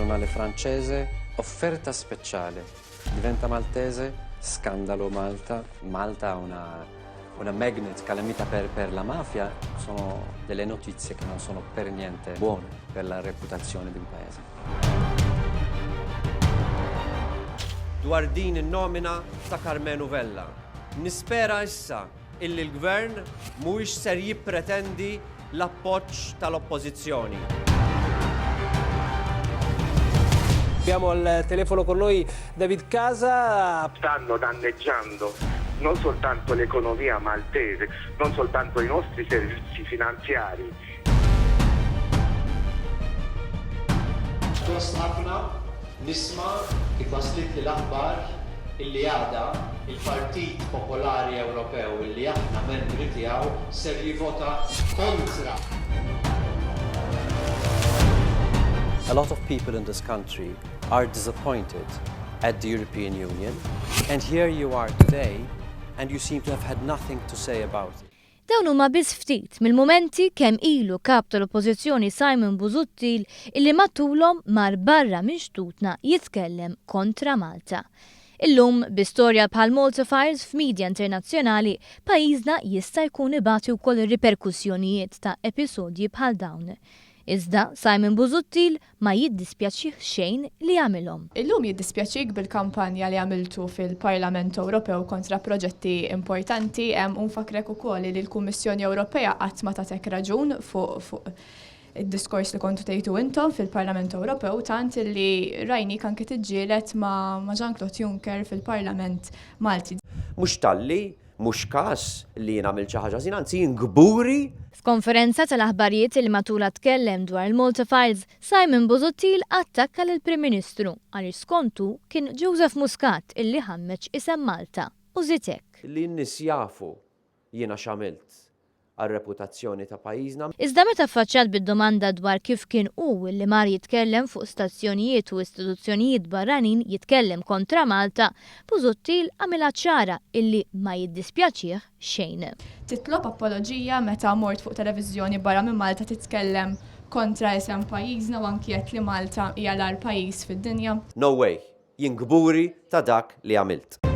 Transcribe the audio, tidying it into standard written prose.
Giornale francese, offerta speciale. Diventa maltese, scandalo Malta. Malta una, una magnet calamita per, per la mafia. Sono delle notizie che non sono per niente buone per la reputazione di un paese. Dwar din in-nomina ta' Karmenu Vella. Nispera issa illi l-Gvern mhuwiex ser jippretendi l-appoġġ tal-Oppożizzjoni. Abbiamo al telefono con noi David Casa. Stanno danneggiando non soltanto l'economia maltese, non soltanto i nostri servizi finanziari. Gost ħafna nisma' kif waslitli l-aħbar illi għada il-Partit Popolari Ewropew illi aħna membri tiegħu ser jivota kontra. A lot of people in this country are disappointed at the European Union and here you are today and you seem to have had nothing to say about it. Dawn huma biss ftit mill-mumenti kemm ilu Kap tal-Oppożizzjoni Simon Busuttil illi matulhom mar barra minn xtutna jitkellem kontra Malta. Illum, bi storja bħal Malta Files f'media internazzjonali, pajjiżna jista' jkun ibati wkoll ir-riperkussjonijiet ta' episodji bħal dawn. Iżda Simon Busuttil ma jiddispjaċih xejn li għamilhom. Illum jiddispjaċik bil-kampanja li għamiltu fil-Parlament Ewropew kontra proġetti importanti u nfakkrek ukoll li l-Kummissjoni Ewropea qatt ma tatek raġun fuq fuq id-diskors li kontu tgħidu intom fil-Parlament Ewropew tant li rajnik anke tiġġieled ma' Jean-Claude Juncker fil-Parlament Malti. Mhux talli Mhux każ li jien għamilt xi ħaġa ħażina, anzi jien kburi. F'konferenza tal-aħbarijiet li matulha tkellem dwar il-Malta Files, Simon Busuttil attakka lill-Prim Ministru għaliex skont hu kien Joseph Muscat illi ħammeġ isem Malta u żied hekk. Li n-nies jafu jiena x'għamilt għar-reputazzjoni ta' pajjiżna. Iżda meta affaċċjat bid-domanda dwar kif kien hu li mar jitkellem fuq stazzjonijiet u istituzzjonijiet barranin jitkellem kontra Malta, Busuttil għamilha ċara illi ma jiddispjaċih xejn. Titlob apoloġija meta mort fuq televiżjoni barra minn Malta titkellem kontra isem pajjiżna u anki għedt li Malta hija l-agħar pajjiż fid-dinja? No way. Jien kburi ta' dak li għamilt.